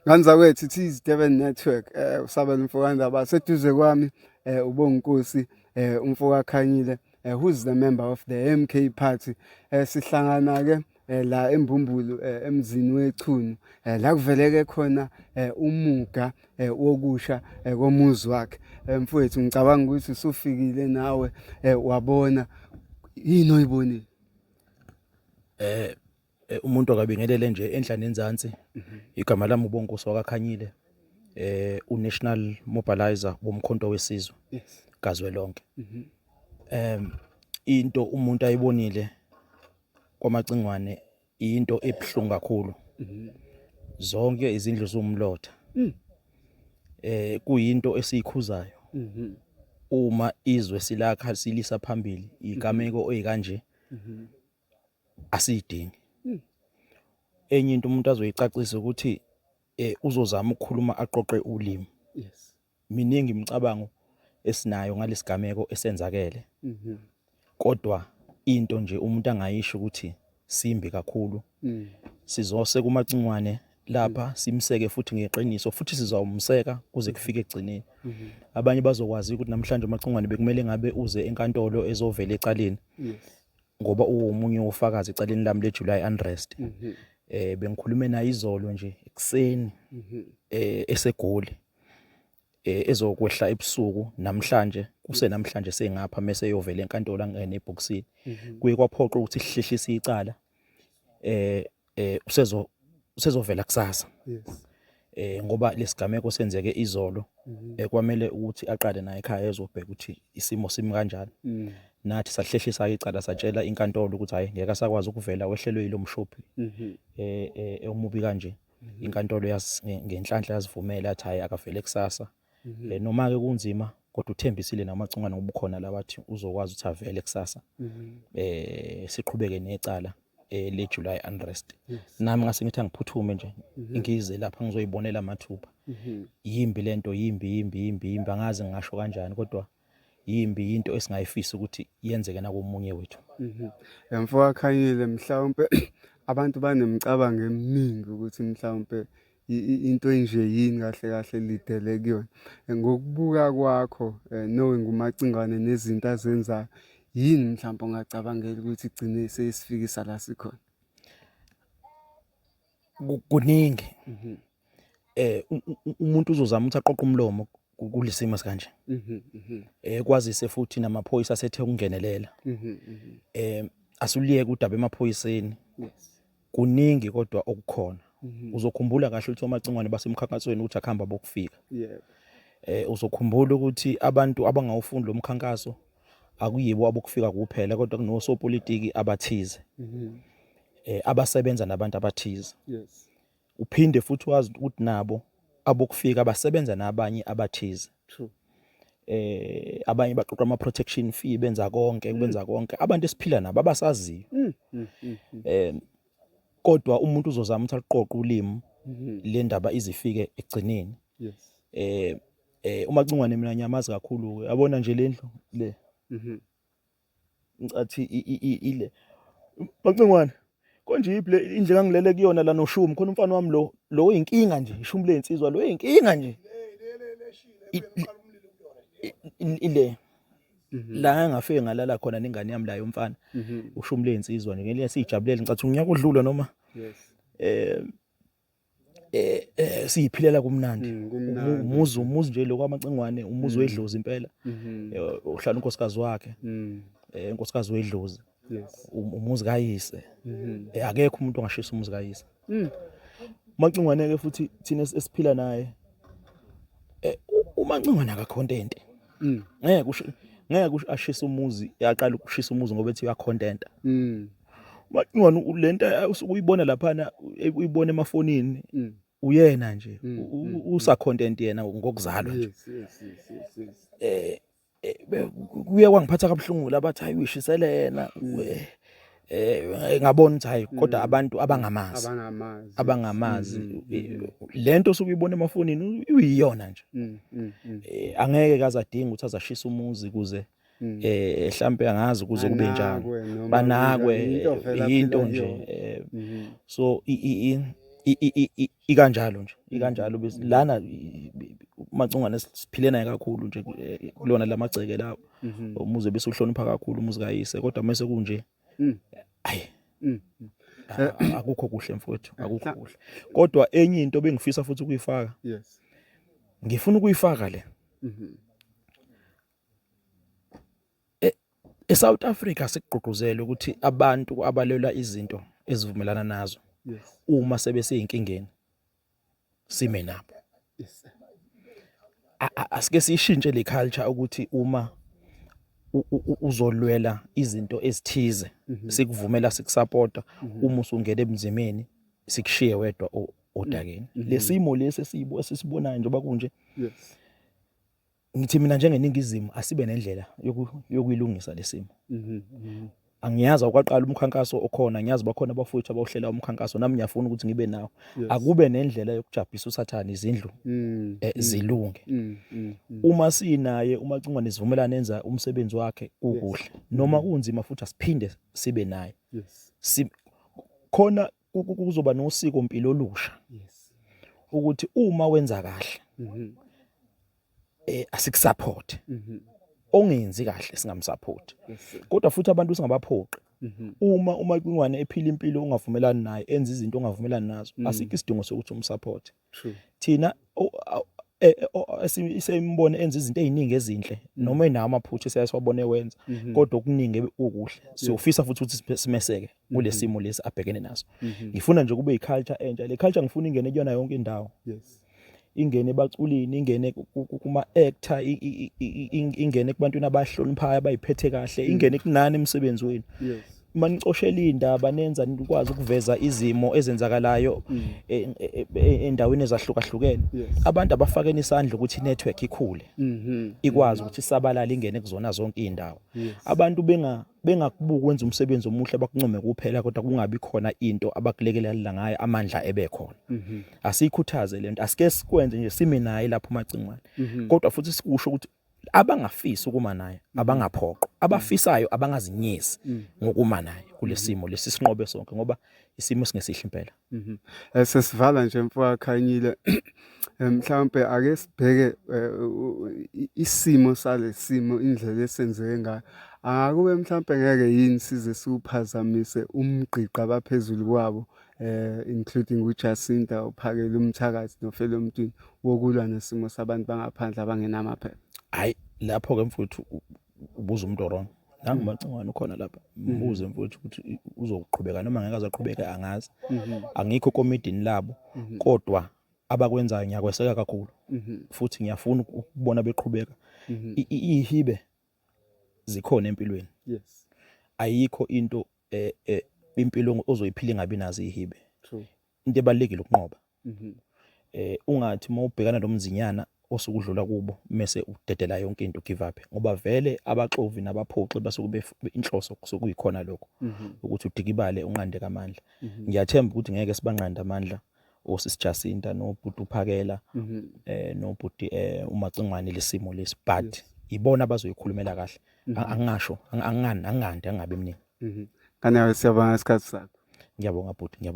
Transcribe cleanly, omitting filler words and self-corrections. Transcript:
Ngane zakwethu it is Durban Network usabela umfokandaba seduze kwami uBonginkosi umfokaKhanyile who's the member of the MK party. Sihlangana ke la eMbumbulu, emzini weChunu, la kuveleke khona umuga wokusha komuzi wakhe. Mfowethu, ngicabanga ukuthi usufikile nawe, wabona yini oyibonile? Umuntu akabingelele nje enhla nenzansi. Igama lami uBonginkosi wakaKhanyile, uNational Mobilizer woMkhonto weSizwe kazwelonke. Into umuntu ayibonile kwaMacingwane into ebuhlungu kakhulu. Zonke izindlu ziwumlotha. Kuyinto esiyikhuzayo uma izwe silakha silisa phambili, igameko ezikanje asiyidingi. Enye into umuntu azoyicacisa ukuthi uzozama ukukhuluma aqoqe ulimi. Miningi imicabango esinayo ngalesigameko esenzakele. Kodwa into nje umuntu angayisho ukuthi simbi kakhulu. Sizose kuMacingwane lapha simseke futhi ngeqiniso, futhi sizawumseka kuze kufike ekugcineni. Abanye bazokwazi ukuthi namhlanje uMacingwane bekumele ngabe uze enkantolo ezovela ecaleni. Ngoba uwomunye wofakazi ecaleni lami le-July unrest. Bengikhulume naye izolo nje ekuseni eseGoli, ezokwehla ebusuku namhlanje, kuse namhlanje sengapha mase eyovela enkantolo angene ebhokisini. Kuye kwaphoqa ukuthi sihlehlise icala, usezovela kusasa. Ngoba lesigameko senzeke izolo, kwamele ukuthi aqale naye ekhaya ezobheka ukuthi isimo simi kanjani. Nathi sahlehlisa icala, satshela inkantolo ukuthi hayi, ngeke asakwazi ukuvela, wehlelwe yilo mshophi omubi kanje. Inkantolo ngenhlanhla yazivumela, yathi hayi, akavele kusasa. Noma ke kunzima, kodwa uthembisile naMacingwane ngoba ukhona la, wathi uzokwazi ukuthi avele kusasa. Siqhubeke necala le July unrest. Nami ngase ngithi angiphuthume nje ngize lapha ngizoyibonela amathupha. Yimbi lento, yimbi, yimbi, yimbi, yimbi, angazi ngingasho kanjani, kodwa yimbi, into esingayifisi ukuthi yenzeke nakomunye wethu. MfokaKhanyile, mhlawumbe abantu banemicabango eminingi ukuthi mhlawumbe into enje yini kahle kahle lidele kuyona. Ngokubuka kwakho, knowing uMacingwane nezinto azenzayo, yini mhlawumbe ongacabangela ukuthi igcine seyisifikisa la sikhona? Kuningi. Umuntu uzozama ukuthi aqoqe umlomo kulesimo sikanje. Kwazise futhi namaphoyisa asethe ukungenelela. Asuliyeke udaba emaphoyiseni. Kuningi kodwa okukhona. Uzokhumbula kahle ukuthi oMacingwane basemkhankasweni ukuthi akuhamba bokufika. Uzokhumbula ukuthi abantu abangawufundi lo mkhankaso akuyibo abokufika kuphela, kodwa kunosopolitiki abathize abasebenza nabantu abathize. Uphinde futhi wazi ukuthi nabo abokufika basebenza nabanye abathize. Abanye baqoqa ama protection fee, benza konke, benza konke abantu esiphila nabo abasaziyo. Kodwa umuntu uzozama ukuthi aqoqe ulimi le ndaba izifike ekugcineni. UMacingwane mina ngiyamazi kakhulu, yabona nje lendlu le. Ngicathi ile Macingwane konje yiphi le indlu engangilele kuyona la noshumi khona umfana wami lo lo uyinkinga nje, ishumi lezinsizwa lo uyinkinga nje. Ile la engafike ngalala khona nengane yami la yomfana, ushumi lezinsizwa nje, ngelinye sijabulele, ngicathi unyaka odlula noma siyiphilela kumnandi. Kumnandi. Umuzi nje lo kwaMacingwane, umuzi wedlozi impela. Uhlala unkosikazi wakhe, unkosikazi wedlozi. Umuzi kayise. Akekho umuntu ongashisa umuzi kayise. UMacingwane ke futhi thina esiphila naye, uMacingwane akakhontente. Ngeke ashise umuzi, yaqala ukushisa umuzi ngoba ethi uyakhontenta. UMacingwane lento usuke uyibona laphana, uyibona emafonini, uyena nje usa-content yena ngokuzalwa nje. Kuye kwangiphatha kabuhlungu labathi hayi, uyishisele yena. Ngabona ukuthi hayi, kodwa abantu abangamazi, abangamazi, abangamazi lento osuke uyibona emafonini uyiyona nje. Angeke kaze adinge ukuthi azashisa umuzi kuze mhlambe angazi ukuze kube njani, banakwe noma banakwe into vele into aphila nje. Kuyona. So Ikanjalo nje, ikanjalo lana uMacingwane siphile naye kakhulu nje kulona lamagceke lawo. Umuzi bese uhlonipha kakhulu umuzi kayise, kodwa mase kunje ayi akukho kuhle mfowethu, akukho kuhle. Kodwa enye into bengifisa futhi ukuyifaka, ngifuna ukuyifaka le eSouth Africa sikugqugquzela ukuthi abantu abalwela izinto ezivumelana nazo uma sebeseyinkingeni sime nabo. Asike siyishintshe le culture ukuthi uma uzolwela izinto ezithize sikuvumela, sikusupporta, uma usungena ebunzimeni sikushiye wedwa odakeni. Lesimo lesi esibo esisibonayo njengoba kunje, ngithi mina njengeningizimu asibe nendlela yokuyilungisa lesimo. Angiyazi awukaqala umkhankaso okhona, ngiyazi bakhona abafowethu abawuhlela umkhankaso, nami ngiyafuna ukuthi ngibe nawo. Akube nendlela yokujabhisa usathane, izindlu zilunge. Uma sinaye uMacingwane sivumelane enza umsebenzi wakhe kukuhle, noma kunzima futhi asiphinde sibe naye. Khona kuzoba nosiko mpilo olusha ukuthi uma wenza kahle asikusupport, ongenzi kahle singamsupport, kodwa futhi abantu singabaphoqi. Uma uMacingwane ephila impilo ongavumelani naye, enza izinto ongavumelani nazo, asikho isidingo sokuthi umsupport. Thina esimbone enza izinto eziningi ezinhle, noma enawo amaphutha esiyasiwabone wenza, kodwa okuningi okuhle siyofisa futhi ukuthi simeseke kulesimo lesi abhekene naso. Ngifuna nje kube iculture entsha, le culture ngifuna ingene kuyona yonke indawo, ingene ebaculini, ingene kuma actor, ingene kubantwini abahloniphayo, abayiphethe kahle, ingene kunani emsebenzi wenu. Uma nicoshela indaba nenza nikwazi ukuveza izimo ezenzakalayo endaweni ezahlukahlukene, abantu abafakeni isandla ukuthi inetwork ikhule, ikwazi ukuthi isabalale ingene kuzona zonke izindawo. Abantu bengakubuki wenza umsebenzi omuhle bakuncome kuphela, kodwa kungabi khona into abakulekelela ngayo, amandla ebekhona. Asiyikhuthaze lento, asike sikwenze nje sime naye lapho uMacingwane, kodwa futhi sikusho ukuthi abangafisi ukuma naye abangaphoqwa, abafisayo abangazinyezi ngokuma naye kulesimo lesi, sinqobe sonke ngoba isimo singesihle impela. Sesivala nje mfowethu Khanyile, mhlawumbe ake sibheke isimo salesimo, indlela esenzeke ngayo. Akube mhlawumbe ngeke yini size siwuphazamise umgqigqo abaphezulu kwabo, including uJacinta, uphakela umthakathi nofela emntwini, wokulwa nesimo sabantu bangaphandle abangenamaphepha? Hayi, lapho-ke mfowethu ubuza umuntu wrong. Nangu uMacingwane ukhona lapha, mbuze mfowethu ukuthi uzoqhubeka noma ngeke azaqhubeka, angazi, angikho komidini labo, kodwa abakwenzayo ngiyakweseka kakhulu futhi ngiyafuna ukubona beqhubeka. Ihibe zikhona empilweni, ayikho into impilo ozoyiphila ingabi nazo ihibe. Into ebalulekile ukunqoba. Ungathi uma ubhekana nomzinyana osuke udlula kubo mese udedela yonke into, give up, ngoba vele abaxovi nabaphoxi basuke inhloso kusuke kuyikhona lokho ukuthi udikibale, unqande kamandla. Ngiyathemba ukuthi ngeke sibanqande amandla osisi Jacinta nobhuti uphakela nobhuti uMacingwane lesimo lesi, but ibona abazoyikhulumela kahle. Angingasho, angingani, angingandi, angingabi mningi. Kanye, siyabonga isikhathi sakho. Ngiyabonga bhuti, ngiyabonga.